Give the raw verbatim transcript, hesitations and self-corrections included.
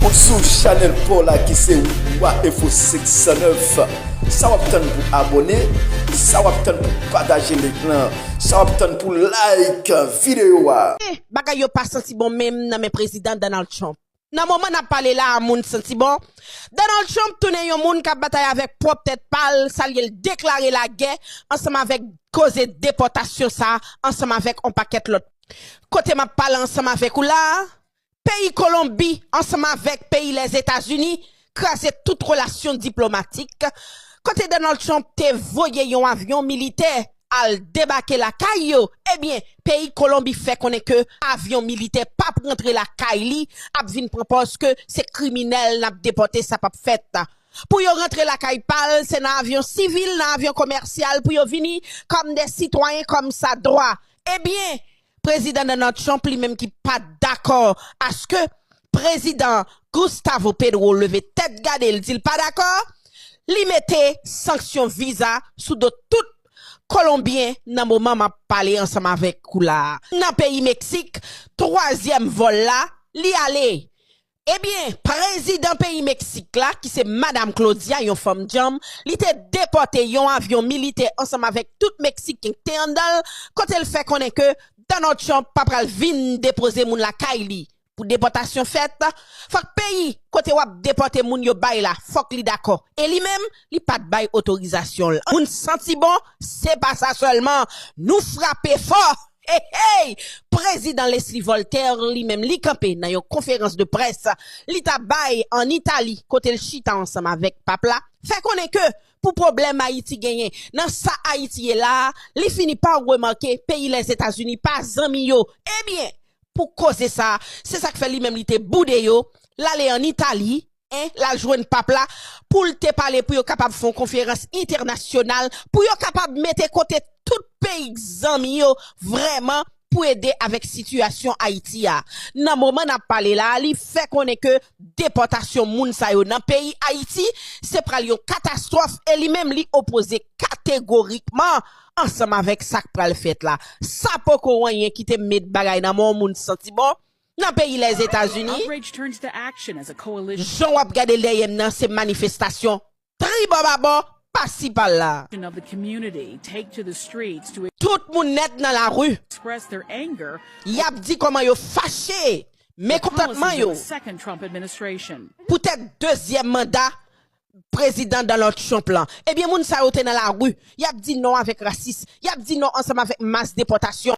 Ou sou chanèl pa w la ki se Wa Enfo senk san nèf. Sa w ap tann pou abòne? Sa w ap tann pou pataje link lan? Sa w ap tann pou like videyo a? Eh, bagay yo pa santi bon menm nan men prezidan Donald Trump. Nan moman n ap pale la a, moun santi bon. Donald Trump tounen yon moun k ap batay avèk pwòp tèt pa l, sa l ye l deklare lagè ansanm avèk koze depòtasyon sa a, ansanm avèk on pakèt lòt. Kote m ap pale ansanm avèk ou la a, peyi Kolonbi ansanm avèk peyi Lèzetazini kraze tout relasyon diplomatik, kote Donald Trump te voye yon avyon militè al debake lakay yo, ebyen, peyi Kolonbi fè konnen ke avyon militè p ap rantre lakay li, ap vin pran pòz ke se kriminèl n ap depòte, sa p ap fèt. Pou yo rantre lakay pa l, se nan avyon sivil, nan avyon komèsyal pou yo vini kòm de sitwayen, kòm sa dwa. Ebyen, prezidan Donald Trump li menm ki pa t dakò aske prezidan Gustavo Petro leve tèt gade l di l pa dakò, li mete sanksyon viza sou do tout Kolonbyen nan moman m ap pale ansanm avèk ou la a. Nan peyi Meksik, twazyèm vòl la, li ale. Ebyen, prezidan peyi Meksik la, ki se Madam Claudia, yon fanm djanm, li te depòte yon avyon militè ansanm avèk tout Meksiken k te anndan l, kote l fè konnen ke Donald Trump pa pral vin depoze moun lakay li. Pou depòtasyon fèt, fòk peyi kote w ap depòte moun yo bay la, fòk li dakò. E li menm, li pa t bay otorizasyon l. Moun santi bon, se pa sa sèlman. Nou frape fò. Hey, hey! Prezidan Leslie Voltaire, li menm, li kanpe nan yon konferans de près li ta bay ann Itali, kote l chita ansanm avèk pap la, fè konnen ke pou pwoblèm Ayiti genyen nan sa Ayiti ye la a, li fini pa remake peyi Lèzetazini pa zanmi yo. Ebyen, pou koze sa, se sa k fè li menm li te boude yo, l ale ann Itali, en, l al jwenn pap la, pou l te pale pou yo kapab fè yon konferans entènasyonal, pou yo kapab mete kote tout peyi zanmi yo vrèman pou ede avèk sitiyasyon Ayiti a. Nan moman n ap pale la a, li fè konnen ke depòtasyon moun sa yo nan peyi Ayiti, se pral yon katastwòf e li menm li opoze kategorikman ansanm avèk sa k pral fèt la. Sa poko anyen ki te met bagay nan men yon moun santi bon nan peyi Lèzetazini. Outrage turns to action as a coalition Jan w ap gade l dèyè m nan, se manifestasyon tribò babò, pasi pala. Of the community take to the streets to Tout moun nèt nan lari. Express their anger Y ap di kòman yo fache, mekontantman yo second Trump administration. Poutèt dezyèm manda prezidan Donald Trump lan. Ebyen, moun sa yo te nan lari. Y ap di non avèk rasis. Y ap di non ansanm avèk mas depòtasyon.